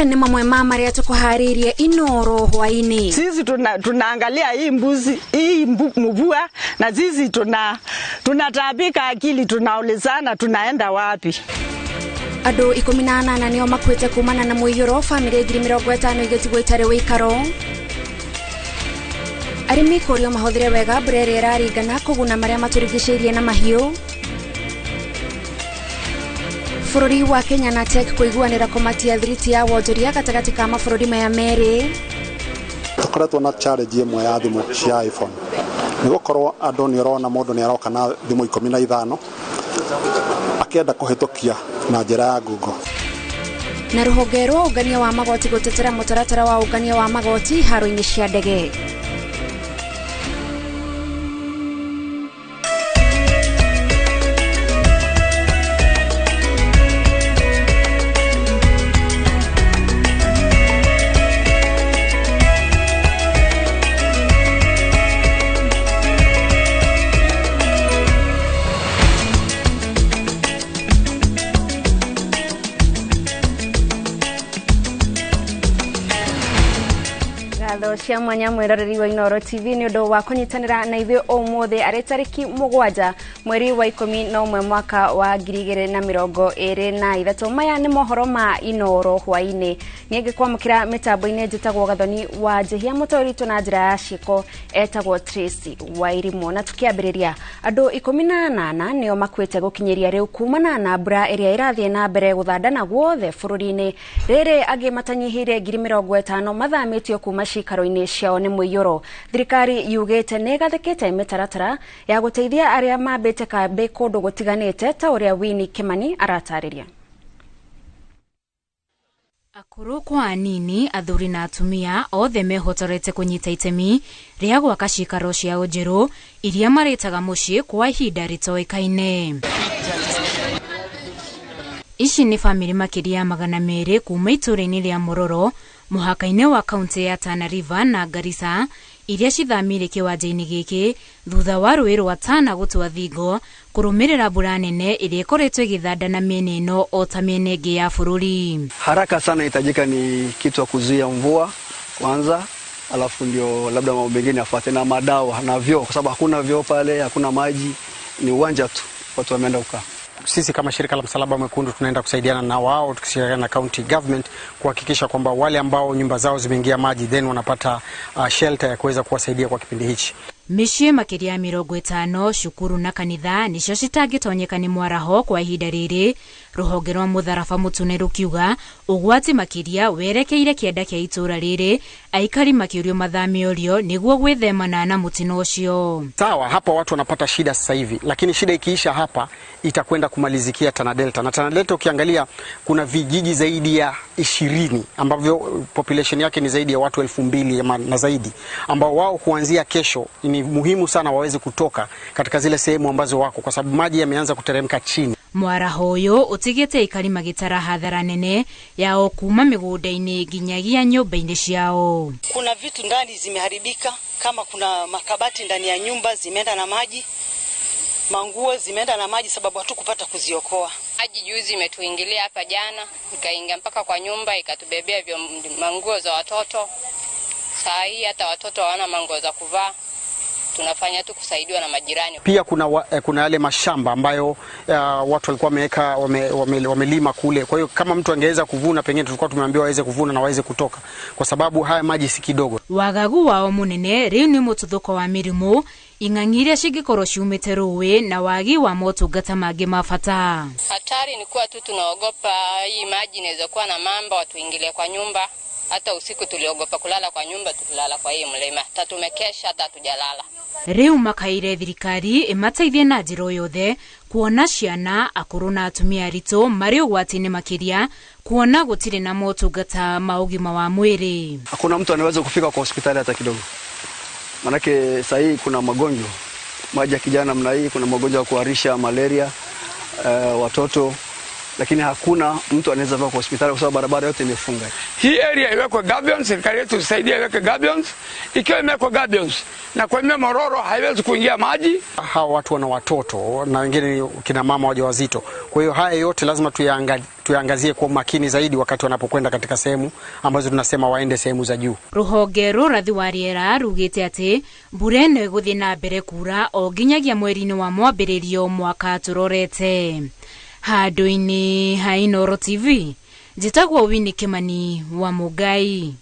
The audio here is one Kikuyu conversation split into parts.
Maya nĩ mamwe ma marĩa tũkũharĩirie Inoro hwaĩ-inĩ. Sisi tunaangalia hii mbuzi, hii mvua na sisi tunataabika akili, tunaulizana tunaenda wapi. Andũ 18 nĩo makuĩte kumana na mũiyũro, bamĩrĩ 50,000 igĩtigwo itarĩ wĩikaro. Arĩmi kũrio mahũthĩre wega mbura ĩrĩa ĩraringana kũguna marĩa matũrigicĩirie na mahiũ. Bũrũri wa Kenya na Czech kũiguanĩra kũmatia thiriti ya wonjoria gatagatĩ ka mabũrũri maya merĩ. Tũkoretwo na challenge ĩmwe ya thimũ cia iPhone, nĩ gũkorwo andũ nĩ ũrona mũndũ nĩ aroka na thimũ 15 akĩenda kũhĩtũkia na njĩra ya Google. Na rũhonge rwa ũngania wa magoti gũtetera mũtaratara wa ũngania wa magoti haro-inĩ cia ndege. Cia mwanya mwiroreri wa Inoro TV ni undu wa kunyitanira na ithuĩ ũmũthĩ arĩ tarĩki 7 mweri wa 11 mwaka wa 2023. Maya nĩ mohoro ma Inoro hwaĩ-inĩ. Niĩ ngĩkwamũkĩra mĩtambo-inĩ njĩtagwo Gathoni wa Njihia, mũtũri na njĩra ya ciĩko etagwo Tracy Wairimu. Na tũkĩambĩrĩria, andũ 18 nĩo makuĩte gũkinyĩria rĩu kumana na mbura ĩrĩa ĩrathiĩ na mbere gũthandana guothe bũrũri-inĩ. Rĩrĩ angĩ matanyihĩire 50,000 mathamĩtio kuma ciikaro-inĩ ciao nĩ mũiyũro. Thirikari yugĩte nĩ ĩgathĩkĩte mĩtaratara ya gũteithia arĩa mambĩte kambĩ kũndũ gũtiganĩte ta ũrĩa Winnie Kimani aratarĩria. Akũrũ kwa anini, athuri na atumia othe mehotorete kũnyita itemi rĩa gwaka ciikaro ciao njerũ iria marĩtaga mũciĩ kwa ihinda rĩtoĩkaine. Ici nĩ bamĩrĩ makĩria ya 200 kuma itũũra-inĩ rĩa Mororo mũhaka-inĩ wa kaunti ya Tana River na Garissa iria cithamĩire kĩwanja-inĩ gĩkĩ thutha wa rũĩ rwa Tana gũtua thingo kũrũmĩrĩra mbura nene ĩrĩa ĩkoretwo ĩgĩthandana mĩena ĩno o ta mĩena ĩngĩ ya bũrũri. Haraka sana inahitajika ni kitu ya kuzuia mvua kwanza, alafu ndio labda mambo mengine yafuate, na madawa na vyoo, kwa sababu hakuna vyoo pale, hakuna maji, ni uwanja tu watu wameenda kukaa. Sisi kama shirika la Msalaba Mwekundu tunaenda kusaidiana na wao tukishirikiana na county government kuhakikisha kwamba wale ambao nyumba zao zimeingia maji then wanapata shelter ya kuweza kuwasaidia kwa kipindi hichi. Mĩciĩ makĩria ya 50 cukuru na kanitha nicio citangĩtonyeka nĩ mwaraho kwa ihinda rĩrĩ. Rũhonge rwa mũtharaba mũtune rũkiuga ũgwati makĩria werekeire kĩanda kĩa itũũra rĩrĩ, aikari makĩũrio mathame ũrio nĩguo gwĩthemana na mũtino ũcio. Sawa, hapa watu wanapata shida sasa hivi, lakini shida ikiisha hapa itakwenda kumalizikia Tana Delta. Na Tana Delta ukiangalia kuna vijiji zaidi ya 20 ambavyo population yake ni zaidi ya watu 2000 na zaidi, ambao wao kuanzia kesho ni muhimu sana waweze kutoka katika zile sehemu ambazo wako, kwa sababu maji yameanza kuteremka chini. Mwaraho ũyũ ũtigĩte aikari magĩtara hathara nene yao kuma mĩgũnda-inĩ nginyagia nyũmba-inĩ ciao. Kuna vitu ndani zimeharibika, kama kuna makabati ndani ya nyumba zimeenda na maji, manguo zimeenda na maji sababu hatukupata kuziokoa. Maji juzi imetuingilia hapa jana, ikaingia mpaka kwa nyumba ikatubebea manguo za watoto. Saa hii hata watoto hawana manguo za kuvaa. Tunafanya tu kusaidiwa na majirani. Pia kuna yale mashamba ambayo watu walikuwa wameweka wamelima kule. Kwa hiyo kama mtu angeweza kuvuna, pengine tulikuwa tumeambiwa aweze kuvuna na waweze kutoka, kwa sababu haya maji si kidogo. Wagagu wao munene rĩu nĩ mũtuthũko wa mĩrimũ ing'ang'i cingĩkorwo ciumĩte rũĩ na wagi wa motungata mangĩ ma bata. Hatari ni kuwa tu tunaogopa hii maji inaweza kuwa na mamba watuingilie kwa nyumba. Hata usiku tuliogopa kulala kwa nyumba, tulilala kwa hii mlima. Hata tumekesha hata hatujalala. Rĩu makaire thirikari ĩmateithie na njĩra yothe kuona ciana akũrũ na atumia aritũ marĩ ũgwati-inĩ makĩria kuona gũtirĩ na motungata ma ũgima wa mwĩrĩ. Hakuna mtu anaweza kufika kwa hospitali hata kidogo. Manake saa hii kuna magonjwa. Maji ya kijana namna hii, kuna magonjwa ya kuharisha, malaria, watoto, lakini hakuna mtu anaweza kwa hospitali kwa sababu barabara yote imefunga. Hii area iwekwe gabions, serikali yetu isaidie iweke gabions. Ikiwa imewekwa gabions na kwa hiyo Mororo haiwezi kuingia maji. Hawa watu wana watoto na wengine kina mama wajawazito. Kwa hiyo haya yote lazima tuyaangazie kwa umakini zaidi wakati wanapokwenda katika sehemu ambazo tunasema waende sehemu za juu. Rũhonge rwa ũrathi wa rĩera rugĩte atĩ mbura ĩno ĩgũthiĩ na mbere kura o nginyagia mweri-inĩ wa mwambĩrĩrio mwaka tũrorete. Handũ-inĩ ha Inooro TV, njĩtagwo Winnie Kimani wa Mũngai.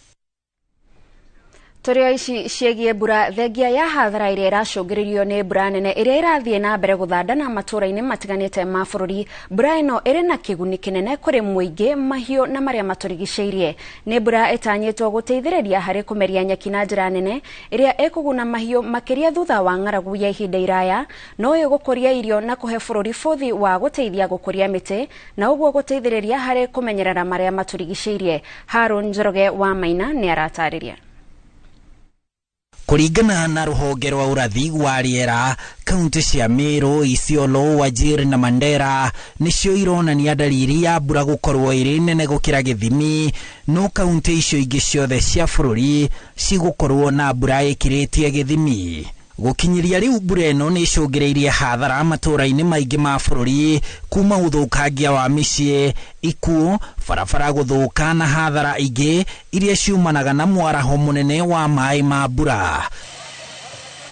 Tũrĩ o ici ciĩgiĩ mbura, thengia ya hathara ĩrĩa ĩracũngĩrĩrio nĩ mbura nene ĩrĩa ĩrathiĩ na mbere gũthandana matũũra-inĩ matiganĩte ma bũrũri. Mbura ĩno ĩrĩ na kĩguni kĩnene kũrĩ mũingĩ, mahiũ na marĩa matũrigicĩirie. Nĩ mbura ĩtanyĩtwo gũteithĩrĩria harĩ kũmeria nyeki na njĩra nene ĩrĩa ĩkũguna mahiũ makĩria thutha wa ng'aragu ya ihinda iraya. No ĩgũkũria irio na kũhe bũrũri bũthi wa gũteithia gũkũria mĩtĩ na ũguo gũteithĩrĩria harĩ kũmenyerera marĩa matũrigicĩirie. Harun Njoroge wa Maina nĩ aratarĩria. Kũringana na rũhonge rwa ũrathi wa rĩera, kaunti cia Meru, Isiolo, Wajir na Mandera nĩcio ironania dalili ya mbura gũkorwo ĩrĩ nene gũkĩra gĩthimi, no kaunti icio ingĩ ciothe cia bũrũri cigũkorwo na mbura ĩkĩrĩtie gĩthimi. Gũkinyĩria rĩu mbura ĩno nĩ ĩcũngĩrĩirie hathara matũũra-inĩ maingĩ ma bũrũri, kuma ũthũkangia wa mĩciĩ, ikuũ, barabara gũthũka na hathara ingĩ iria ciumanaga na mwaraho mũnene wa maĩ ma mbura.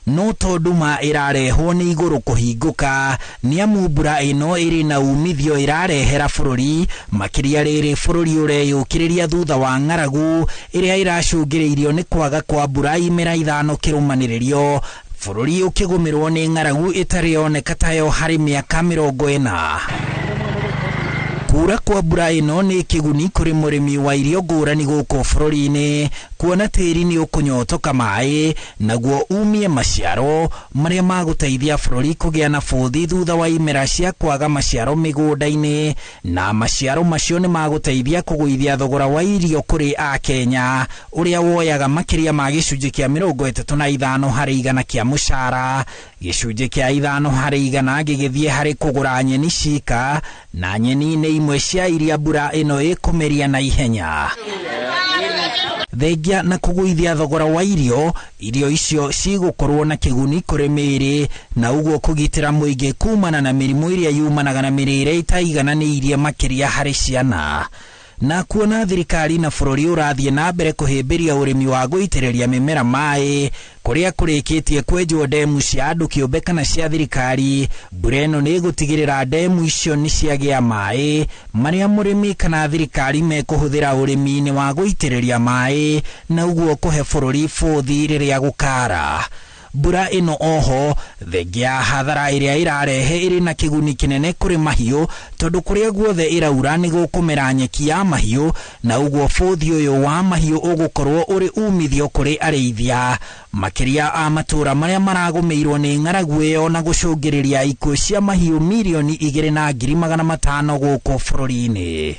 No tondũ ma ĩrarehwo nĩ igũrũ kũhingũka, nĩ amu mbura ĩno ĩrĩ na umithio ĩrarehera bũrũri, makĩria rĩrĩ bũrũri ũreyũkĩrĩria thutha wa ng'aragu ĩrĩa ĩracũngĩrĩirio nĩ kwaga kwa mbura imera 5 kĩrũmanĩrĩrio, bũrũri ũkĩgũmĩrwo nĩ ng'aragu ĩtarĩ yoneka tayo harĩ mĩaka 40. Kura kwa mbura ĩno nĩ kĩguni kũrĩ mũrĩmi wa irio ngũrani gũkũ bũrũri-inĩ, kuona tĩri nĩ ũkũnyotoka maĩ naguo umie maciaro marĩa magũteithia bũrũri kũgĩa na bũthi thutha wa imera cia kwaga maciaro mĩgũnda-inĩ, na maciaro macio nĩ magũteithia kũgũithia thogora wa irio kũrĩ Akenya ũrĩa woyaga makĩria ma gĩcunjĩ kĩa 35 harĩ igana kĩa mũcara, gĩcunjĩ kĩa 5 harĩ igana gĩgĩthiĩ harĩ kũgũra nyeni cika, na nyeni nĩ imwe cia iria mbura ĩno ĩkũmeria na ihenya. Thengia na kũgũithia thogora wa irio, irio icio cigũkorwo na kĩguni kũrĩ mĩĩrĩ na ũguo kũgitĩra mũingĩ kumana na mĩrimũ ĩrĩa yumanaga na mĩrĩre ĩtaigananĩirie makĩria harĩ ciana. Na kuona thirikari na bũrũri ũrathiĩ na mbere kũhĩmbĩria ũrĩmi wa gũitĩrĩria mĩmera maĩ kũrĩa kũrĩkĩtie kwenjwo ndemu cia andũ kĩũmbe kana cia thirikari, mbura ĩno nĩ ĩgũtigĩrĩra ndemu icio nĩ ciagĩa maĩ marĩa mũrĩmi kana thirikari mekũhũthĩra ũrĩmi-inĩ wa gũitĩrĩria maĩ na ũguo kũhe bũrũri bũthi rĩrĩa gũkara. Mbura ĩno oho thengia ya hathara ĩrĩa ĩrarehe ĩrĩ na kĩguni kĩnene kũrĩ mahiũ, tondũ kũrĩa guothe ĩraura nĩ gũkũmera nyeki ya mahiũ na ũguo bũthi ũyũ wa mahiũ ũgũkorwo ũrĩ umithio kũrĩ arĩithia makĩria a matũũra marĩa maragũmĩirwo nĩ ng'aragu ĩyo na gũcũngĩrĩria ikuũ cia mahiũ 2,500,000 gũkũ bũrũri-inĩ.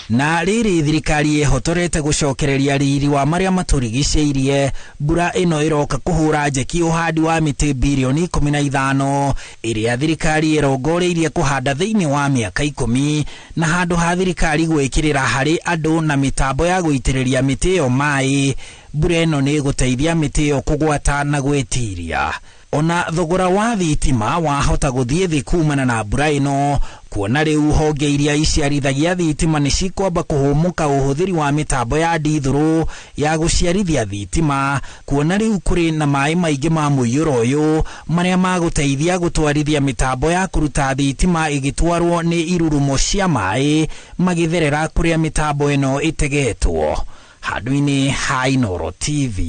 Na rĩrĩ thirikari ĩhotorete gũcokereria riri wa marĩa matũrigicĩirie, mbura ĩno ĩroka kũhũra njeki ũhandi wa mĩtĩ birioni 15 ĩrĩa thirikari ĩrongoreirie kũhanda thĩinĩ wa mĩaka 10, na handũ ha thirikari gwĩkĩrĩra harĩ andũ na mĩtambo ya gũitĩrĩria mĩtĩ ĩyo maĩ, mbura ĩno nĩ ĩgũteithia mĩtĩ ĩyo kũgwata na gwĩtiria. Ona thogora wa thitima wahota gũthiĩ thĩ kumana na mbura ĩno, kuona rĩu honge iria iciarithagia thitima nĩ cikwamba kũhũmũka ũhũthĩri wa mĩtambo ya ndithũrũ ya gũciarithia thitima, kuona rĩu kũrĩ na maĩ maingĩ ma mũiyũro ũyũ marĩa magũteithia gũtwarithia mĩtambo ya kũruta thitima ĩgĩtwarwo nĩ irurumo cia maĩ magĩtherera kũrĩa mĩtambo ĩno ĩtegetwo. Handũ-inĩ ha Inooro TV,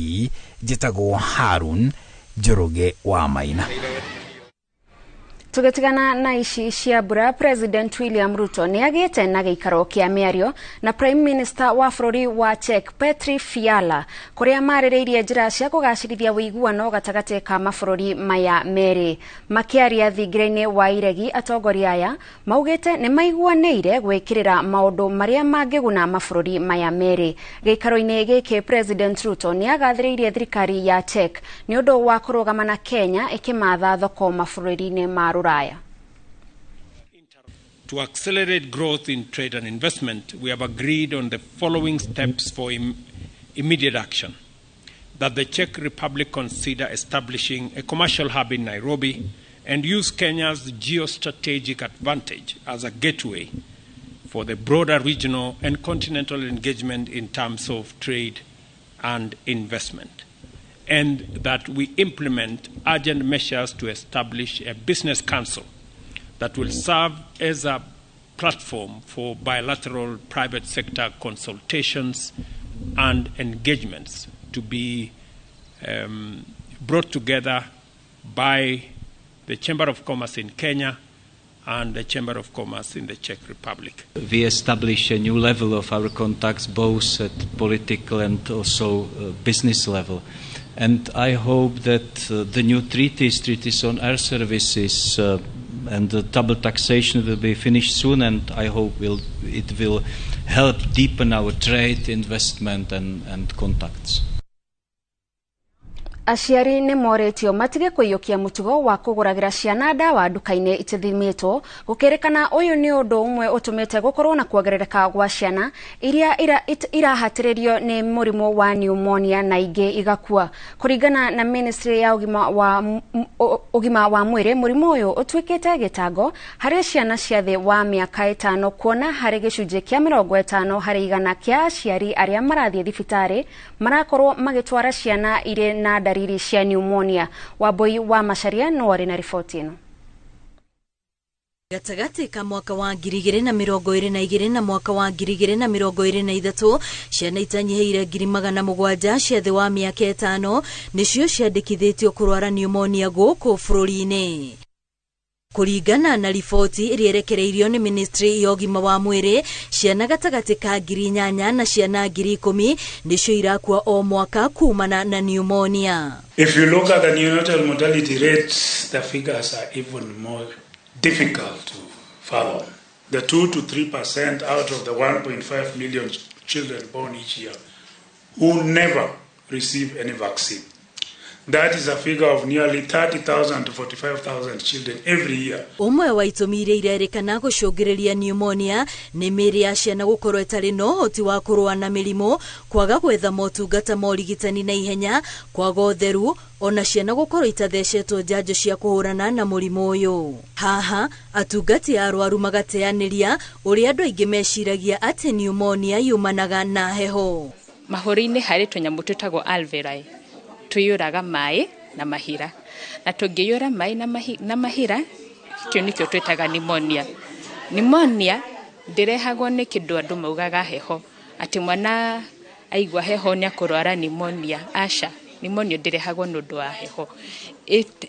njĩtagwo Harun Njoroge wa Maina. Tũgĩtigana na ici cia mbura, President William Ruto nĩ agĩte na gĩikaro kĩa mĩario na Prime Minister wa bũrũri wa Czech Petr Fiala, kũrĩa marĩrĩirie njĩra cia kũgacĩrithia ũiguano gatagatĩ ka mabũrũri maya merĩ. Makĩaria thingira-inĩ wa iregi, atongoria aya maugĩte nĩ maiguanĩire gwĩkĩrĩra maũndũ marĩa mangĩguna mabũrũri maya merĩ. Gĩikaro-inĩ gĩkĩ, President Ruto nĩ agathĩrĩirie thirikari ya Czech nĩ ũndũ wa kũrũgama na Kenya ĩkĩmatha thoko mabũrũri-inĩ ma rũraya. To accelerate growth in trade and investment, we have agreed on the following steps for immediate action. That the Czech Republic consider establishing a commercial hub in Nairobi and use Kenya's geostrategic advantage as a gateway for the broader regional and continental engagement in terms of trade and investment, and that we implement urgent measures to establish a business council that will serve as a platform for bilateral private sector consultations and engagements to be brought together by the Chamber of Commerce in Kenya and the Chamber of Commerce in the Czech Republic. We establish a new level of our contacts both at political and also business level. And I hope that the new treaties on air services and the double taxation will be finished soon, and I hope it will help deepen our trade, investment and contacts. Aciari nĩ morĩtio matige kũiyũkia mũtugo wa kũgũragĩra ciana ndawa nduka-inĩ itathimĩtwo gũkĩrĩkana ũyũ nĩ ũndũ ũmwe ũtũmĩte gũkorwo na kuongerereka gwa ciana iria irahatĩrĩrio nĩ mũrimũ wa pneumonia na ingĩ igakua. Kũringana na ministry ya ũgima wa mwĩrĩ, mũrimũ ũyũ ũtuĩkĩte gĩtango harĩ ciana cia thĩ wa mĩaka 5, kuona harĩ gĩcunjĩ kĩa 50 harĩ 100 kĩa aciari arĩa marathiĩ thibitarĩ marakorwo magĩtwara ciana irĩ na dalili cia pneumonia. Wambui wa Macharia no arĩ na riboti ĩno. Gatagatĩ ka mwaka wa 2022 na mwaka wa 2023 ciana itanyihĩire 700,000 cia thĩ wa mĩaka 5 nĩcio ciandĩkithĩtio kũrwara pneumonia gũkũ bũrũri-inĩ. Kũringana na riboti ĩrĩa ĩrekereirio nĩ ministry ya ũgima wa mwĩrĩ, ciana gatagatĩ ka 8,000 na ciana 10,000 nĩcio irakua o mwaka kumana na pneumonia. If you look at the neonatal mortality rates, the figures are even more difficult to follow. The 2 to 3% out of the 1.5 million children born each year who never receive any vaccine. That is a figure of nearly 30,000 to 45,000 children every year. Ũmwe wa itũmi iria irerĩkana gũcũngĩrĩria pneumonia nĩ mĩĩrĩ ya ciana gũkorwo ĩtarĩ na ũhoti wa kũrũa na mĩrimũ, kwaga gwetha motungata ma ũrigitani na ihenya, kwaga ũtheru, ona ciana gũkorwo itathecetwo njanjo cia kũhũrana na mũrimũ ũyũ. Haha atungati a arwaru magateanĩria ũrĩa andũ aingĩ meciragia atĩ pneumonia yumanaga na heho. Mahũri-inĩ harĩ tũnyamũ twĩtagwo alveoli tuyuraga mai na mahira, na tũngĩyũra mai na mahira, kĩu nĩkĩo twĩtaga pneumonia. Pneumonia ndĩrehagwo nĩ kĩndũ andũ maugaga heho, atĩ mwana aigua heho nĩ akũrwara pneumonia. Aca, pneumonia ndĩrehagwo nĩ ũndũ wa heho,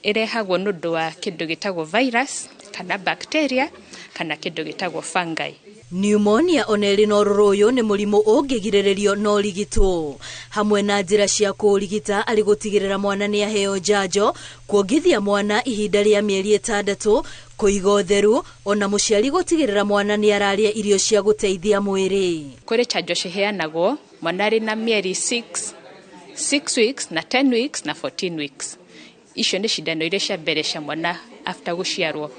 ĩrehagwo nĩ ũndũ wa kĩndũ gĩtagwo virus kana bacteria kana kĩndũ gĩtagwo fungi. Pneumonia ona ĩrĩ na ũrũrũ ũyũ nĩ mũrimũ ũngĩgirĩrĩrio na ũrigitwo. Hamwe na njĩra cia kũũrigita arĩ gũtigĩrĩra mwana nĩ aheo njanjo, kuongithia mwana ihinda rĩa mĩeri 6, kũiga ũtheru, ona mũciari gũtigĩrĩra mwana nĩ ararĩa irio cia gũteithia mwĩrĩ. Kũrĩ njanjo ciheanagwo mwana arĩ na mĩeri 6 weeks na 10 weeks na 14 weeks. Icio nĩ cindano iria cia mbere cia mwana after gũciarwo.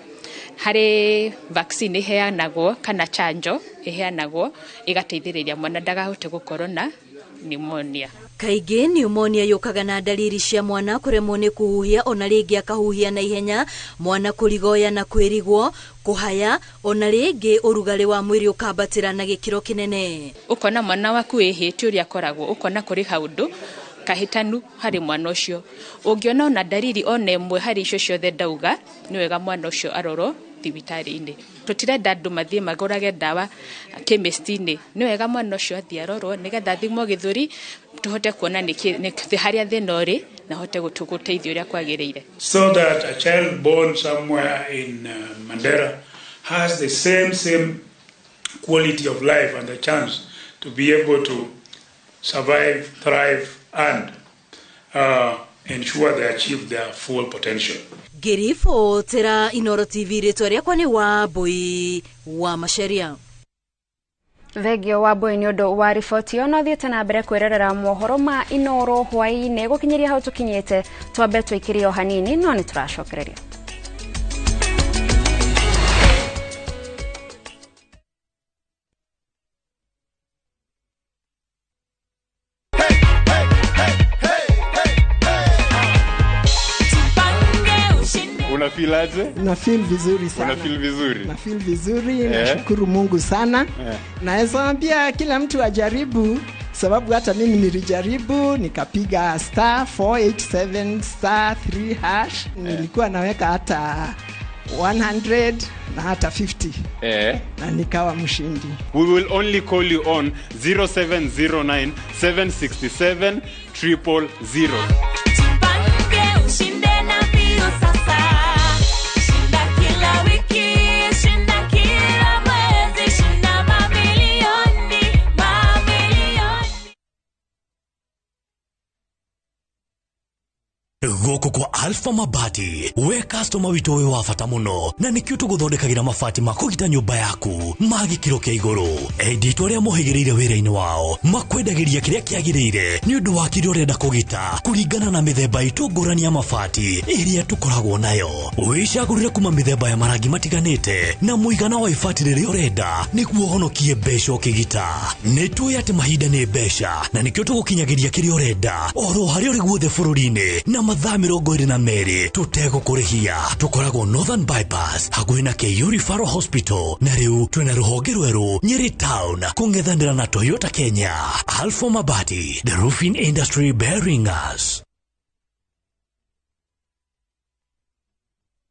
Harĩ vaccine iheanagwo kana chanjo iheanagwo igateithĩrĩria mwana ndagahote gũkorwo na pneumonia. Kaingĩ pneumonia yũkaga na dalili cia mwana kũremwo nĩ kũhuhia, ona rĩngĩ akahuhia na ihenya, mwana kũrigoya na kwĩrigwo, kũhaya, ona rĩngĩ ũrugarĩ wa mwĩrĩ ũkambatĩra na gĩkĩro kĩnene. Ũkona mwana waku wĩhĩte ũrĩa akoragwo, ũkona kũrĩ kaũndũ kahĩtanu harĩ mwana ũcio. Ũngĩona ona dalili ona ĩmwe harĩ icio ciothe ndauga, nĩ wega mwana ũcio arorwo thibitarĩ-inĩ. Tũtirenda andũ mathiĩ magũrage ndawa chemist-inĩ, nĩ wega mwana ũcio athiĩ arorwo nĩgetha athimwo gĩthũri tũhote kuona nĩ harĩa thĩna ũrĩ na hote gũteithio ũrĩa kwagĩrĩire. So that a child born somewhere in Mandera has the same quality of life and the chance to be able to survive, thrive and ensure they achieve their full potential. Ngĩribotera Inooro TV, rĩtwa rĩakwa nĩ Wambui wa Macharia. Thengio Wambui nĩ ũndũ wa riboti ĩyo. No thiĩte na mbere kwĩrorera mohoro ma Inooro hwaĩ-inĩ. Gũkinyĩria hau tũkinyĩte, twambe tũikĩrie o hanini, no nĩ tũracokereria. Una feel feel aje? Na feel vizuri sana. Una feel vizuri? Na feel vizuri, nashukuru Mungu sana. Naweza ambia kila mtu ajaribu, sababu hata mimi nilijaribu, nikapiga *487 *3#, nilikuwa naweka hata 100 na hata 50. Na nikawa mshindi. We will only call you on 0709 767 000. Jipange ushinde na mbio sasa. Shinda kila wiki, shinda kila mwezi, shinda mamilioni, mamilioni. Gũkũ kwa Alpha Mabati we customer witũ wĩ wa bata mũno na nĩkĩo tũgũthondekagĩra mabati ma kũgita nyũmba yaku ma gĩkĩro kĩa igũrũ. Endia arĩa mohĩgĩrĩire wĩra-inĩ wao makwendagĩria kĩrĩa kĩagĩrĩire nĩ ũndũ wa kĩrĩa ũrenda kũgita kũringana na mĩthemba itũ ngũrani ya mabati ĩrĩa tũkoragwo nayo. Wĩcagũrĩre kuma mĩthemba ya marangi matiganĩte na mũigana wa ibati rĩrĩa ũrenda nĩguo ũhonokie mbeca ũkĩgita. Nĩ tũĩ atĩ mahinda nĩ mbeca na nĩkĩo tũgũkinyagĩria kĩrĩa ũrenda oro harĩa ũrĩ guothe bũrũri-inĩ na mathaa 22 tũtegũkũrĩhia. Tũkoragwo Northern Bypass hakuhĩ na KU Referral Hospital na rĩu twĩna rũhonge rwerũ Nyeri Town kũng'ethanĩra na Toyota Kenya. Alpha Mabati, the roofing industry bearing us.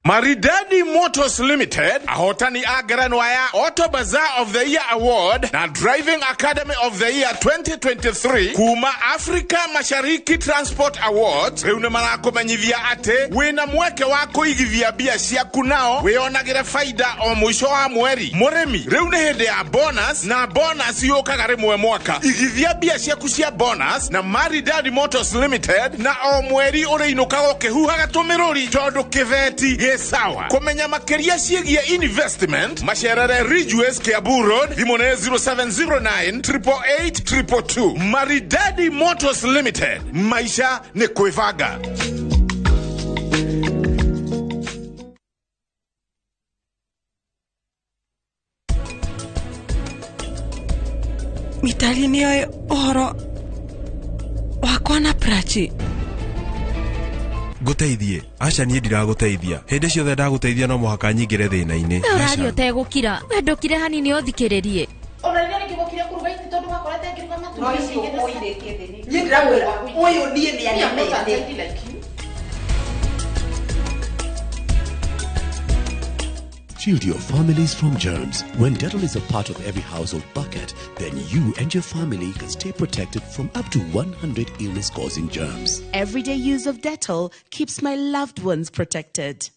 Maridadi Motors Limited ahotani a ngerenwa ya Auto Bazaar of the Year Award na Driving Academy of the Year 2023 kuma Africa Mashariki Transport Awards riu ni marakumenyithia ati wina mweke wa kuigithia mbia ciaku nao wionagire faida o mwisho wa mweri. Murimi riu ni hindi ya bonus na bonus yukaga rimwe mwaka. Igithia mbia ciaku cia bonus na Maridadi Motors Limited na o mweri uriinukaga ukihuhaga tumiruri tondu kiveti sawa. Kumenya makiria ciĩgiĩ investment macerere Ridgeways Kiambu Road, thimũ nĩ 0709 888 222. Maridadi Motors Limited, maisha nĩ kwĩbanga. Mitali nĩoĩ ũhoro wakwa na Prachi. Ngũteithie? Aca niĩ ndiragũteithia. Hĩndĩ ciothe ndagũteithia no mũhaka nyingĩre thĩna-inĩ. We ũraria ũtegũkira. We ndũkire hanini ũthikĩrĩrie. Ona rĩrĩa rĩngĩ kũruga iti tondũ wakorete ngĩruga matumbĩ. Niĩ ndĩramwĩra ũyũ niĩ nĩ Shield your families from germs. When Dettol is a part of every household bucket, then you and your family can stay protected from up to 100 illness-causing germs. Everyday use of Dettol keeps my loved ones protected.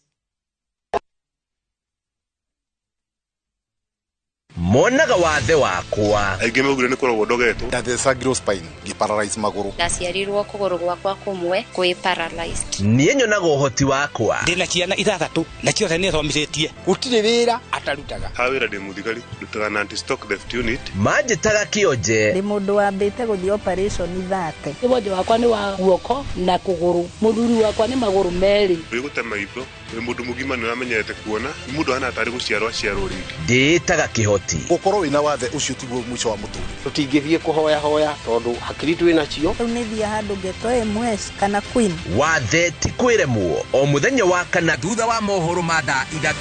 Monaga wathe wakwa aingĩ maugire nĩ kũrogwo ndogetwo. Ndathecangirwo spine ngĩparalyze magũrũ. Ndaciarirwo kũgũrũ gwakwa kũmwe kwĩ paralyzed. Niĩ nyonaga ũhoti wakwa. Ndĩna ciana 6 na ciothe nĩ thomithĩtie. Gũtirĩ wĩra atarutaga. Ha wĩra ndĩ mũthigari ndutaga na anti-stock theft unit. Manjĩtaga kĩonje. Ndĩ mũndũ wambĩte gũthiĩ operation 30. Wonje wakwa nĩ wa guoko na kũgũrũ, mũthuri wakwa nĩ magũrũ merĩ. Wĩ maitho wĩ mũndũ mũgima nĩ ũramenyerete kuona mũndũ hana tarĩ gũciarwo aciarwo rĩngĩ. Ndĩĩtaga kĩhoti. Gũkorwo wĩna wathe ũcio tiguo mũico wa mũtũrĩre. Tũtingĩthiĩ kũhoya hoya tondũ hakiri twĩ nacio. Rĩu nĩ thiĩ handũ ngetoe MS kana Queen. Wathe ti kwĩremwo o mũthenya wa kana thutha wa mohoro ma thaa 3.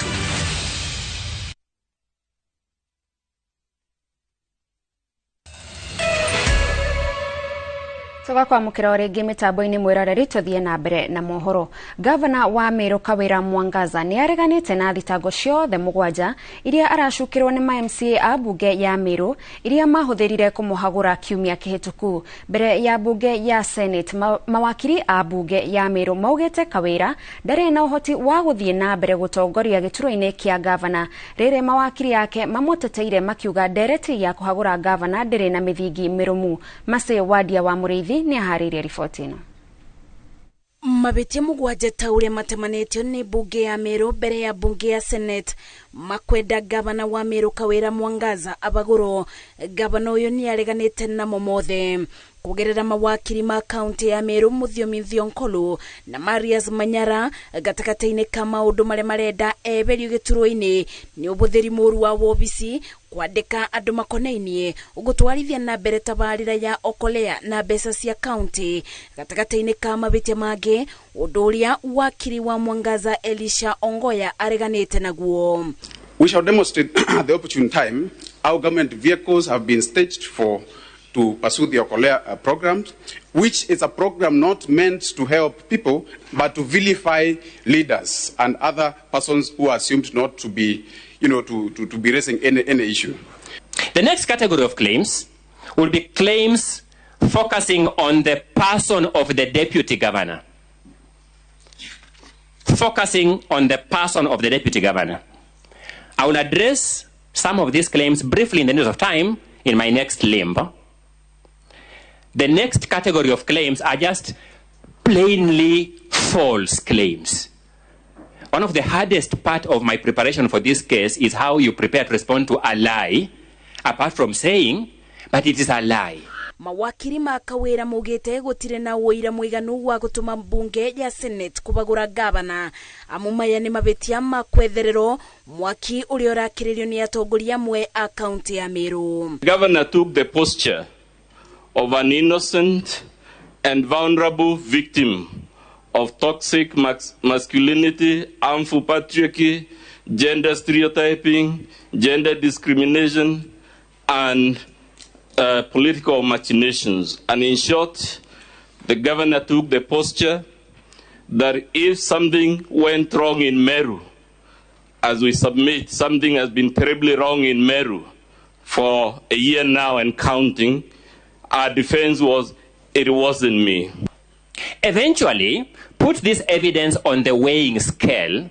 Tugakwamũkĩra o rĩngĩ mĩtambo-inĩ mwĩroreri tũthiĩ na mbere na mohoro. Gavana wa Meru Kawĩra Mwangaza nĩ areganĩte na thitango ciothe 7 iria aracukĩrwo nĩ ma MCA a mbunge ya Meru iria mahũthĩrire kũmũhagũra kiumia kĩhĩtũku. Mbere ya mbunge ya Senate, mawakiri a mbunge ya Meru maugĩte Kawĩra ndarĩ na ũhoti wa gũthiĩ na mbere gũtongoria gĩturwa-inĩ kĩa gavana. Rĩrĩ mawakiri ake mamũteteire makiuga ndereti ya kũhagũra gavana ndĩrĩ na mĩthingi mĩrũmu. Mace Wadia wa Mũrĩithi nĩ aharĩirie riboti ĩno. Mabĩtia 7 ta ũrĩa matemanĩtio nĩ mbunge ya Meru mbere ya mbunge ya Senate makwenda gavana wa Meru Kawĩra Mwangaza abagũrwo. Gavana ũyũ nĩ areganĩte namo mothe. Kugerera mawakiri ma kaunti ya Meru Muthiomi Thionkolu na Marius Manyara gatagatĩ-inĩ ka maũndũ marĩa marenda eberio gĩturwa-inĩ nĩ ũbũthĩri mũru wa wobici, kwandĩka andũ makonainie, gũtwarithia na mbere tabarĩra ya Okolea na mbeca cia kaunti gatagatĩ-inĩ ka mabĩtia mangĩ, ũndũ ũrĩa wakiri wa Mwangaza Elisha Ongoya areganĩte naguo. We shall demonstrate at the opportune time how government vehicles have been staged for to pursue the Okolea programs, which is a program not meant to help people, but to vilify leaders and other persons who are assumed not to be, you know, to be raising any issue. The next category of claims will be claims focusing on the person of the deputy governor. Focusing on the person of the deputy governor. I will address some of these claims briefly in the interest of time in my next limb. The next category of claims are just plainly false claims. One of the hardest part of my preparation for this case is how you prepare to respond to a lie, apart from saying, but it is a lie. Mawakiri ma Kawira maugĩte gũtirĩ na ũira mũiganu wa gũtũma mbunge ya Senate kũbagũra gavana, amu maya nĩ mabĩtia ma kwethererwo mwaki ũrĩa ũrakĩrĩrio nĩ atongoria amwe a kaunti ya Meru. The governor took the posture of an innocent and vulnerable victim of toxic masculinity, harmful patriarchy, gender stereotyping, gender discrimination, and political machinations. And in short, the governor took the posture that if something went wrong in Meru, as we submit, something has been terribly wrong in Meru for a year now and counting, our defense was, it wasn't me. Eventually, put this evidence on the weighing scale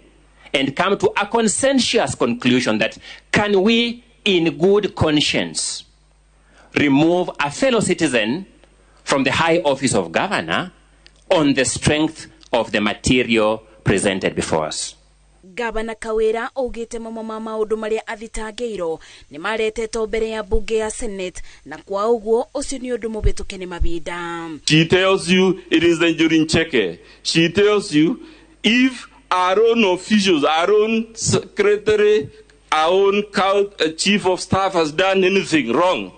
and come to a consensus conclusion that can we, in good conscience, remove a fellow citizen from the high office of governor on the strength of the material presented before us. Gavana Kawira augĩte mamwe ma maũndũ marĩa athitangĩirwo nĩ maretetwo mbere ya mbunge ya Senate, na kwa ũguo ũcio nĩ ũndũ mũhĩtũke nĩ mahinda. She tells you it is the Njuri Ncheke. She tells you if our own officials, our own secretary, our own chief of staff has done anything wrong,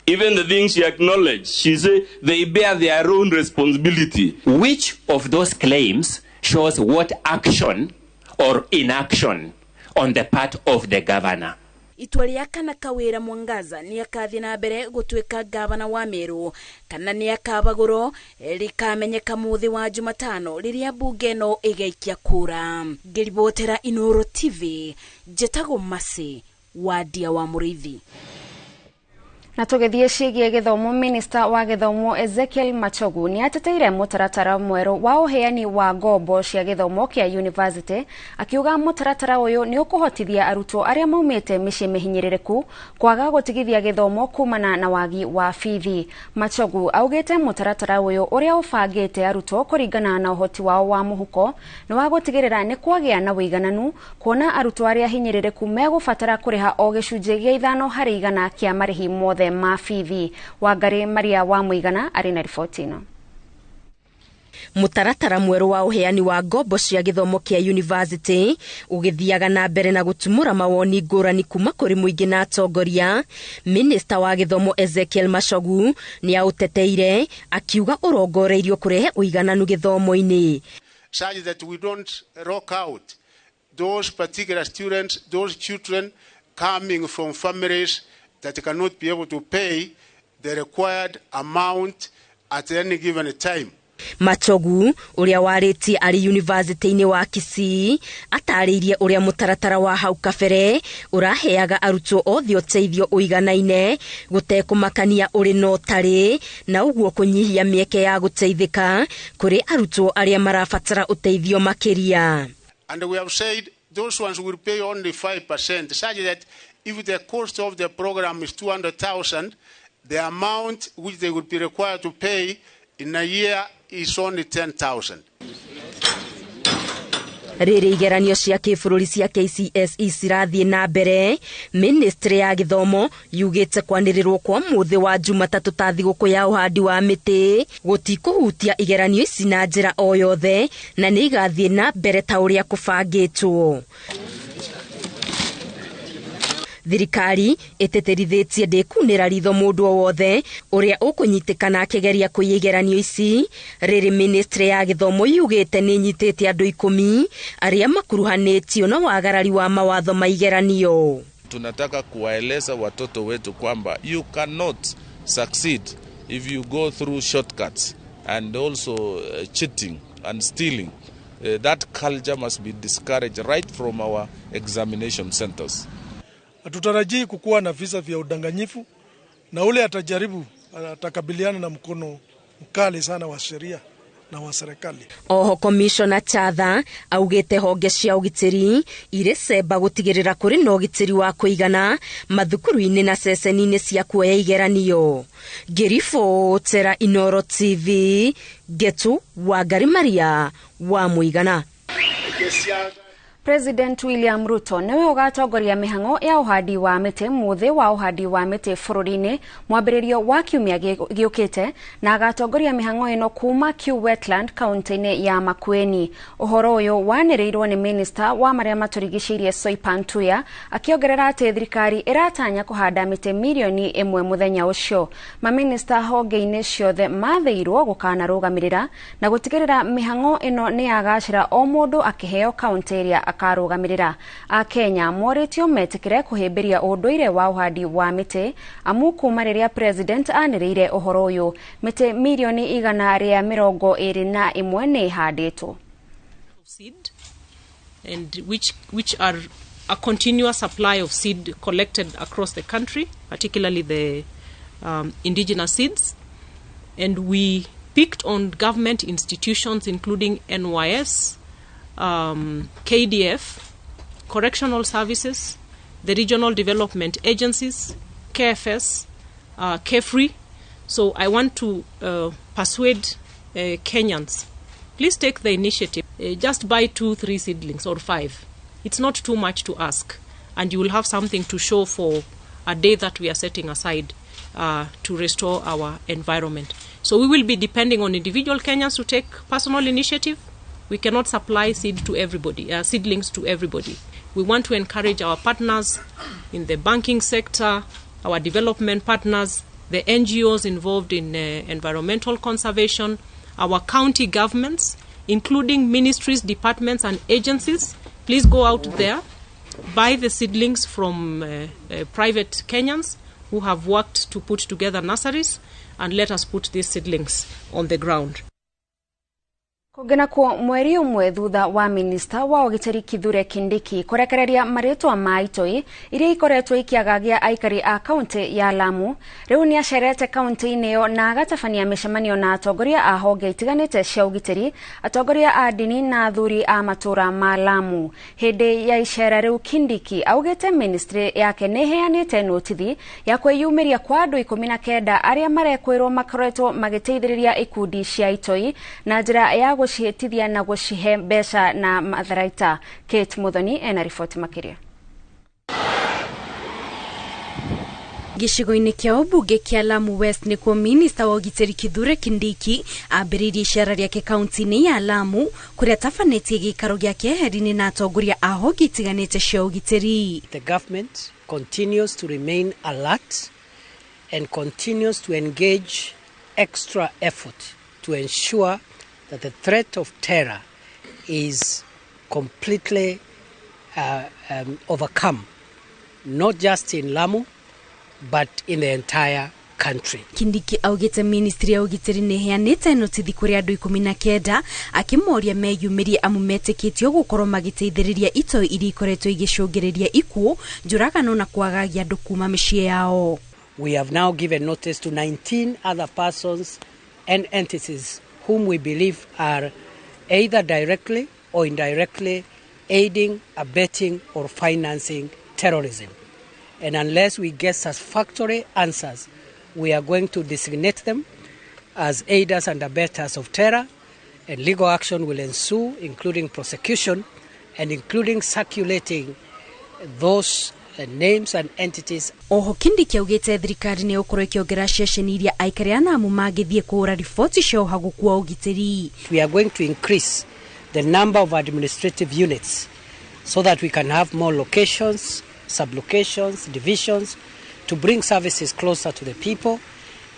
even the things she acknowledged, she said they bear their own responsibility. Which of those claims shows what action or inaction on the part of the governor? Itua rĩa kana Kawira Mwangaza nĩ akathiĩ na mbere gũtuĩka gavana wa Meru kana nĩ akabagũrwo rĩkamenyeka mũthĩ wa Jumatano rĩrĩa mbunge ĩno ĩgaikia kura. Ngĩribotera Inooro TV, njĩtagwo Mercy Wandia wa Mũrĩithi. Na tũgĩthiĩ ciĩgiĩ gĩthomo, Minista wa gĩthomo Ezekiel Machogu nĩ ateteire mũtaratara mwerũ wa ũheani wa ngombo cia gĩthomo kĩa university, akiuga mũtaratara ũyũ nĩ ũkũhotithia arutwo arĩa maumĩte mĩciĩ mĩhinyĩrĩrĩku kwaga gũtigithia gĩthomo kumana na wagi wa bithi. Machogu augĩte mũtaratara ũyũ ũrĩa ũbangĩte arutwo kũringana na ũhoti wao wa mũhuko nĩ wa gũtigĩrĩra nĩ kwagĩa na ũigananu, kuona arutwo arĩa hinyĩrĩrĩku megũbatara kũrĩha o gĩcunjĩ gĩa 5% kĩa marĩhi mothe ma bithi. Wangari Maria wa Mũigana arĩ na riboti ĩno. Mũtaratara mwerũ wa ũheani wa ngombo cia gĩthomo kĩa university ũgĩthiaga na mbere na gũtumũra mawoni ngũrani kuma kũrĩ mũingĩ na atongoria. Minista wa gĩthomo Ezekiel Machogu nĩ aũteteire akiuga ũrongoreirio kũrehe ũigananu gĩthomo-inĩ. Such that we don't rock out those particular students, those children coming from families that cannot be able to pay the required amount at any given time. Machogu ũrĩa warĩtie arĩ university-inĩ wa Kisii atarĩirie ũrĩa mũtaratara wa hau kabere ũraheaga arutwo othe ũteithio ũiganaine gũtekũmakania ũrĩ na ũtarĩ, na ũguo kũnyihia mĩeke ya gũteithĩka kũrĩ arutwo arĩa marabatara ũteithio makĩria. And we have said those ones will pay only 5%, such that if the cost of the program is 200,000, the amount which they would be required to pay in a year is only 10,000. Rĩrĩ igeranio cia kĩbũrũri cia KCSE cirathiĩ na mbere, ministry ya gĩthomo yugĩte kwanĩrĩrwo kwa mũthĩ wa Jumatatũ ta thigũkũ ya ũhandi wa mĩtĩ gũtikũhutia igeranio ici na njĩra o yothe na nĩ igathiĩ na mbere ta ũrĩa kũbangĩtwo. Thirikari ĩtĩtĩrithĩtie ndĩkunĩra ritho mũndũ o wothe ũrĩa ũkũnyitĩkana akĩgeria kũiya igeranio ici. Rĩrĩ ministry ya gĩthomo yugĩte nĩ ĩnyitĩte andũ 10 arĩa makuruhanĩtio na wagarari wa mawatho ma igeranio. Tunataka kuwaeleza watoto wetu kwamba you cannot succeed if you go through shortcuts and also cheating and stealing. That culture must be discouraged right from our examination centers. Hatutarajii kukuwa na visa vya udanganyifu, na ule atajaribu atakabiliana na mkono mkali sana wa sheria na wa serikali. Oho Commissioner Chatha augite honge cia ugitiri irĩ cemba gũtigĩrĩra kũrĩ na ũgitĩri wa kũigana mathukuru-inĩ na ceceni-inĩ cia kuoya igeranio. Ngĩribotera Inoro TV, Getu Wangari Maria wa Mũigana. President William Ruto niwe ũgatongoria mĩhang'o ya ũhandi wa mĩtĩ mũthĩ wa ũhandi wa mĩtĩ bũrũri-inĩ mwambĩrĩrio wa kiumia gĩũkĩte, na agatongoria mĩhang'o ĩno kuma Kiu Wetland kaunti-inĩ ya Makueni. Ũhoro ũyũ wanĩrĩirwo nĩ minista wa marĩa matũrigicĩirie Soipan Tuya akĩongerera atĩ thirikari ĩratanya kũhanda mĩtĩ mirioni 1 mũthenya ũcio. Maminista honge-inĩ ciothe mathĩirwo gũkanarũgamĩrĩra na gũtigĩrĩra mĩhang'o ĩno nĩ yagacĩra o mũndũ akĩheo kaunti ĩrĩa akarugamirira. Akenya morĩtio metĩkĩre kũhĩmbĩria ũndũire wa ũhandi wa mĩtĩ amu kuma rĩrĩa president anĩrĩire ũhoro ũyũ mĩtĩ mirioni 121 nĩ ĩhandĩtwo. Seed and which are a continuous supply of seed collected across the country, particularly the indigenous seeds, and we picked on government institutions including NYS, KDF, correctional services, the regional development agencies, KFS, KEFRI. So I want to persuade Kenyans, please take the initiative. Just buy 2, 3 seedlings or 5. It's not too much to ask, and you will have something to show for a day that we are setting aside to restore our environment. So we will be depending on individual Kenyans to take personal initiative. We cannot supply seed to everybody, seedlings to everybody. We want to encourage our partners in the banking sector, our development partners, the NGOs involved in environmental conservation, our county governments, including ministries, departments, and agencies. Please go out there, buy the seedlings from private Kenyans who have worked to put together nurseries, and let us put these seedlings on the ground. Kũngĩ kuo mweri ũmwe thutha wa minista wa ũgitĩri Kithure Kindiki kũrekereria marĩtwa ma itoi iria ikoretwo ikĩagagia aikari a kaunti ya Lamu, rĩu nĩ acerete kaunti-inĩ ĩyo na agatabania mĩcemanio na atongoria a honge itiganĩte cia ũgitĩri, atongoria a ndini na athuri a matũra ma Lamu. Hĩndĩ ya icera rĩu Kindiki augĩte ministry yake nĩ ĩheanĩte notithi ya kwĩyumĩria kwa andũ 19 arĩa marekwĩrwo makoretwo magĩteithĩrĩria ikundi cia itoi na njĩra ya gũcihĩtithia na gũcihe mbeca na matharaita. Kate Muthoni ena riboti makĩria. Gĩcigo-inĩ kĩa ũmbunge kĩa Lamu West nĩkuo minista wa ũgitĩri Kithure Kindiki ambĩrĩirie icera rĩake kaunti-inĩ ya Lamu kũrĩa atabanĩtie gĩikaro gĩake eheri-inĩ na atongoria a honge itiganĩte cia ũgitĩri. The government continues to remain alert and continues to engage extra effort to ensure that the threat of terror is completely overcome, not just in Lamu, but in the entire country. Kindiki augite ministry ya ũgitĩri nĩ ĩheanĩte notithi kũrĩ andũ 19 akĩmoria meyumĩrie amu metĩkĩtio gũkorwo magĩteithĩrĩria itoi iria ikoretwo igĩcũngĩrĩria ikuũ, njũragano na kwagagia andũ kuma mĩciĩ yao. We have now given notice to 19 other persons and entities whom we believe are either directly or indirectly aiding, abetting or financing terrorism. And unless we get satisfactory answers, we are going to designate them as aiders and abettors of terror, and legal action will ensue, including prosecution and including circulating those names and entities. Oho Kindiki augite thirikari nĩ ĩgũkorwo ĩkĩongerera ceceni iria aikari a Lamu mangĩthiĩ kũhũra riboti cia ũhagũku wa ũgitĩri. We are going to increase the number of administrative units so that we can have more locations, sub-locations, divisions to bring services closer to the people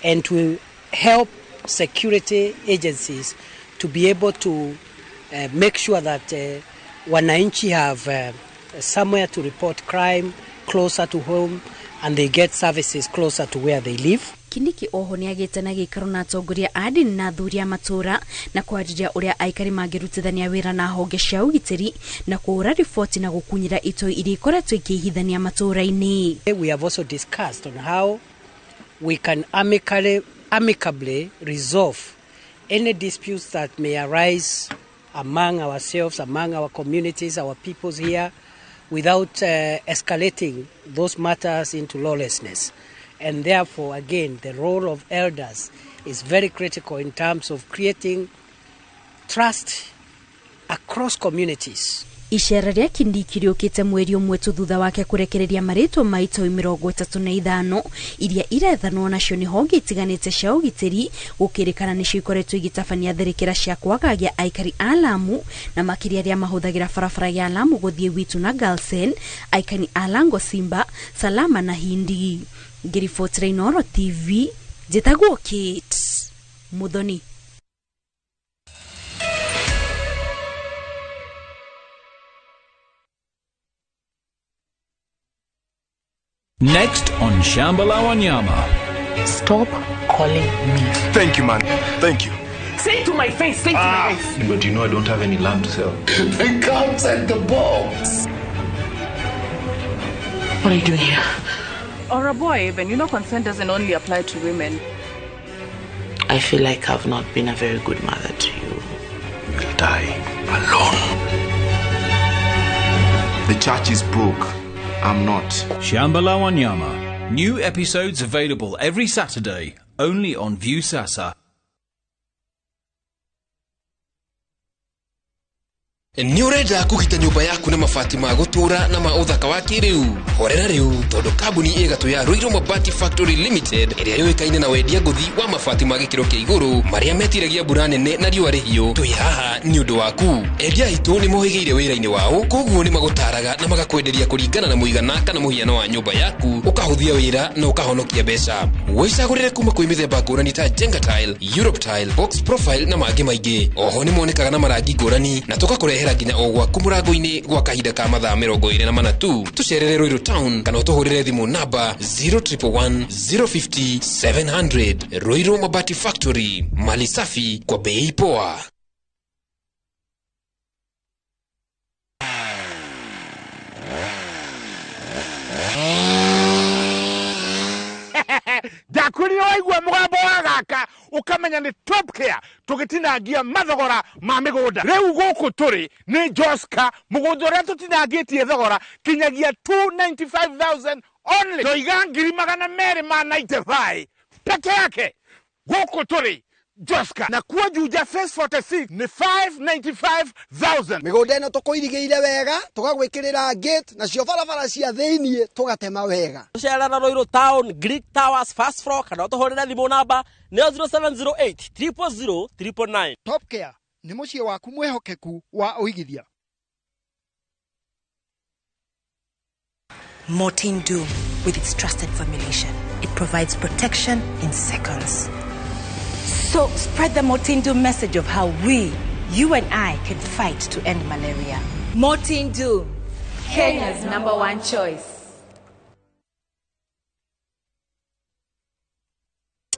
and to help security agencies to be able to make sure that wananchi have somewhere to report crime closer to home and they get services closer to where they live. Kindiki oho nĩagĩte na gĩikaro na atongoria a ndini na athuri a matũra na kwarĩria ũrĩa aikari mangĩrutithania wĩra na honge cia ũgitĩri na kũhũra riboti na gũkunyĩra itoi iria ikoretwo ikĩhithania matũra-inĩ. We have also discussed on how we can amicably resolve any disputes that may arise among ourselves, among our communities, our peoples here, without escalating those matters into lawlessness. And therefore, again, the role of elders is very critical in terms of creating trust across communities. Icera rĩa Kindiki rĩũkĩte mweri ũmwe tu thutha wake kũrekereria marĩtwa ma itoi 35 iria irethanwo nacio nĩ honge itiganĩte cia ũgitĩri gũkĩrĩkana nĩcio ikoretwo igĩtabania tharĩkĩra cia kwagagia aikari a Lamu na makĩria arĩa mahũthagĩra barabara ya Lamu gũthiĩ Witu na Galsen, aikari a Lango Simba, Salama na Hindi. Ngĩribotera Inooro TV, njĩtagwo Kate Muthoni. Next on Shamba la Wanyama. Stop calling me. Thank you, man. Thank you. Say it to my face. Say it to my face. But you know I don't have any land to sell. They can't take the box. What are you doing here? Or a boy, even. You know consent doesn't only apply to women. I feel like I've not been a very good mother to you. You'll die alone. The church is broke. I'm not. Shamba la Wanyama. New episodes available every Saturday, only on Viusasa. Nĩ ũrenda kũgita nyũmba yaku na mabati ma gũtũũra na ma ũthaka wa kĩrĩu? Horera rĩu tondũ kambuni ĩgatũ ya Ruiru Mabati Factory Limited ĩrĩa yũĩkaine na wendia ngũthi wa mabati ma gĩkĩro kĩa igũrũ marĩa metiragia mbura nene na riũa rĩhiũ, twĩ haha nĩ ũndũ waku. Endia aitũ nĩ mohĩgĩire wĩra-inĩ wao, koguo nĩ magũtaraga na magakwenderia kũringana na mũigana kana mũhiano wa nyũmba yaku, ũkahũthia wĩra na ũkahonokia mbeca. Wĩcagũrĩre kuma kwĩ mĩthemba ngũrani ta Jenga Tile, Europe Tile, Box Profile na mangĩ maingĩ. Oho nĩ monekaga na marangi ngũrani na tũgakũrehera nginya o gwaku mũrango-inĩ gwa kahinda ka mathaa 24 tu. Tũcerere Ruiru Town kana ũtũhũrĩre thimũ namba 0111 050 700. Ruiru Mabati Factory, mali safi kwa bei poa. Ndakwĩrire waigua mũgambo wa gaka ũkamenya nĩ Top Care tũgĩtinangia mathogora ma mĩgũnda. Rĩu gũkũ tũrĩ nĩ Joska, mũgũnda ũrĩa tũtinangĩtie thogora kinyagia 295,000 only. Ndoiga 295 peke yake. Gũkũ tũrĩ Joska na kuo Juja Phase 46 nĩ 595,000. Mĩgũnda ĩno tũkũirigĩire wega, tũgagwĩkĩrĩra gate nacio barabara cia thĩiniĩ tũgatema wega. Tũcerera Ruiru Town, Greek Towers, first floor, kana ũtũhũrĩre thimũ namba nĩyo 0708 000 999. Top Care nĩ mũciĩ waku mwĩhokeku wa ũigithia. Mortein Doom, with its trusted formulation, it provides protection in seconds. So spread the Mortein Doom message of how we, you and I, can fight to end malaria. Mortein Doom, Kenya's #1 choice.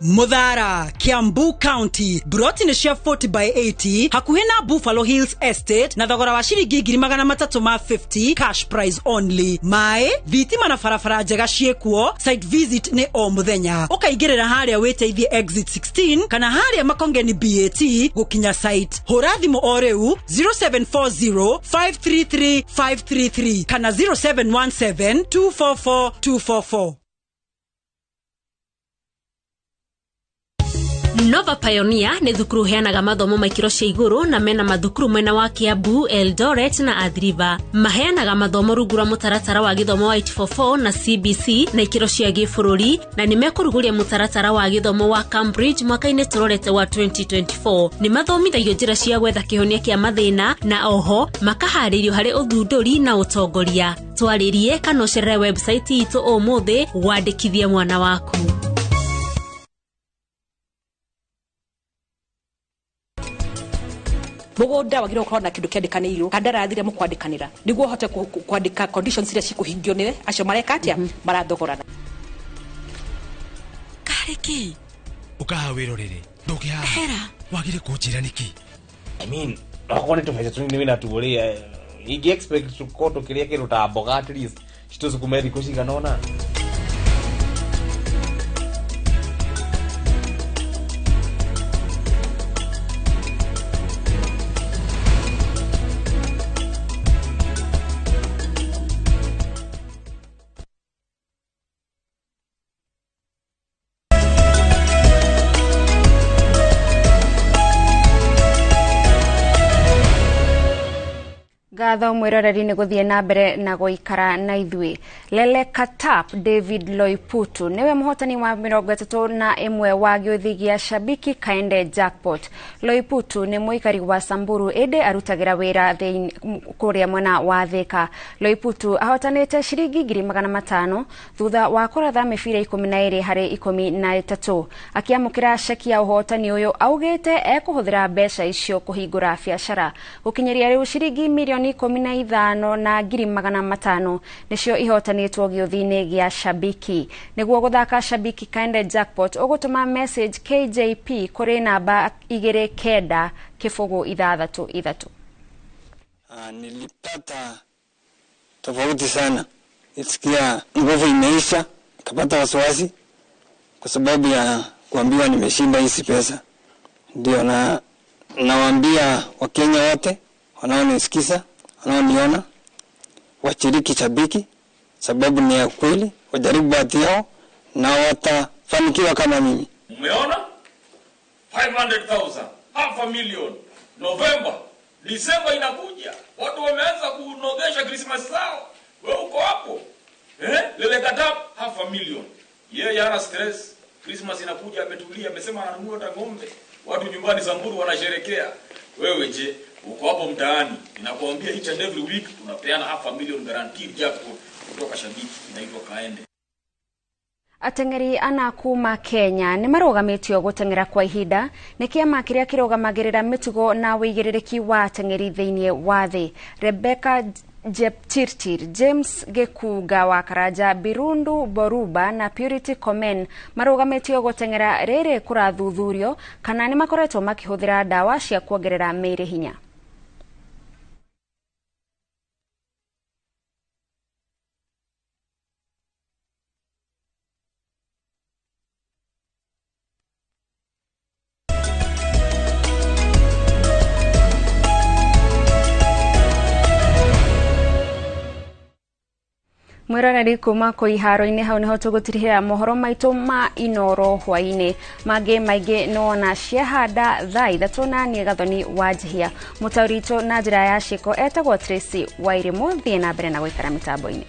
Muthara, Kiambu County, broti nĩ cia 40 by 80 hakuhĩ na Buffalo Hills Estate na thogora wa ciringi 350 cash price only. Maĩ, thitima na barabara njega ciĩkuo, site visit nĩ o mũthenya. Ũkaingĩrĩra harĩa wĩteithie exit 16 kana harĩa Makongeni BAT gũkinya site. Hũra thimũ o rĩu 0740 533 533 kana 0717 244 244. Nova Pioneer nĩ thukuru ũheanaga mathomo ma ikĩro cia igũrũ na mena mathukuru mwena wa Kiambu, Eldoret na Athi River. Maheanaga mathomo rungu rwa mũtaratara wa gĩthomo wa 844 na CBC na ikĩro cia gĩbũrũri, na nĩ mekũrugũria mũtaratara wa gĩthomo wa Cambridge mwaka-inĩ tũrorete wa 2024. Nĩ mathomithagio njĩra cia gwetha kĩhonia kĩa mathĩna na oho makaharĩrio harĩ ũthundũri na ũtongoria. Twarĩrie kana ũcerere website itũ ũmũthĩ wandĩkithie mwana waku. Mugunda wagirwo gukorwo na kindu kiandikanirwo kandarathi mukwandikanira niguo hote kwandika conditions iria cikuhingio niwe acio mareka atia marathogorana. Kari ki ukaha wirorere ndukihaha hera wagire kunjira niki. I mean okorwo ni tubeca tunini wina tuuria ingi expect tukorwo tukiria kindu ta mboga at least citusukume thikũ cigana ũna. Ngatho mwiroreri ni guthie na mbere na guikara na ithui. Lele Katap David Loiputu niwe muhotani wa 31 wa giuthi gia Shabiki Kaende Jackpot. Loiputu ni muikari wa Samburu indi arutagira wira kuria mwena wa Thika. Loiputu ahotanite ciringi 500,000 thutha wa kuratha mibira 12 hari 13. Akiamukira ceki ya uhotani uyu augite ekuhuthira mbeca icio kuhingura biacara. Gukinyiria riu ciringi milioni 15 na 500,000 nicio ihotanitwo giuthi-ini gia Shabiki. Niguo guthaka Shabiki Kaende Jackpot ugutuma message KJP kuri namba 2 9 0 6 3. Nilipata tofauti sana, nilisikia nguvu imeisha, nikapata wasiwasi kwa sababu ya kuambiwa nimeshinda hizi pesa. Ndio na nawaambia Wakenya wote wanaonisikiza, wanaoniona, washiriki Shabiki sababu ni ya kweli, wajaribu bahati yao na watafanikiwa kama mimi. Umeona? 500,000, half a million. November, December inakuja. Watu wameanza kunogesha Christmas zao. Wewe uko hapo. Lele Katap half a million. Yeye hana stress. Christmas inakuja ametulia, amesema ananunua hata ng'ombe. Watu nyumbani Samburu wanasherekea. Wewe je, uko hapo mtaani? Ninakuambia each and every week tunapeana half a million guaranteed jackpot kutoka Shabiki, inaitwa Kaende. Ateng'eri ana kuma Kenya nĩ marũgamĩtio gũteng'era kwa ihinda nĩ kĩama kĩrĩa kĩrũgamagĩrĩra mĩtugo na wĩigĩrĩrĩki wa ateng'eri thĩinĩ wa thĩ. Rebecca Jepchirchir, James Gĩkunga wa Karanja, Birundu Boruba na Purity Komen marũgamĩtio gũteng'era rĩrĩ kũrathuthurio kana nĩ makoretwo makĩhũthĩra ndawa cia kuongerera mĩĩrĩ hinya. Mwiroreri kuma kũ iharo-inĩ hau niho tũgũtirihĩra mohoro maitũ ma Inoro hwaĩ-inĩ. Mangĩ maingĩ nĩwona ciahanda thaa 3 na niĩ Gathoni wa Njihia. Mũtaũri witũ na njĩra ya ciĩko etagwo Tracy Wairimu. Thiĩ na mbere na gũikara mĩtambo-inĩ.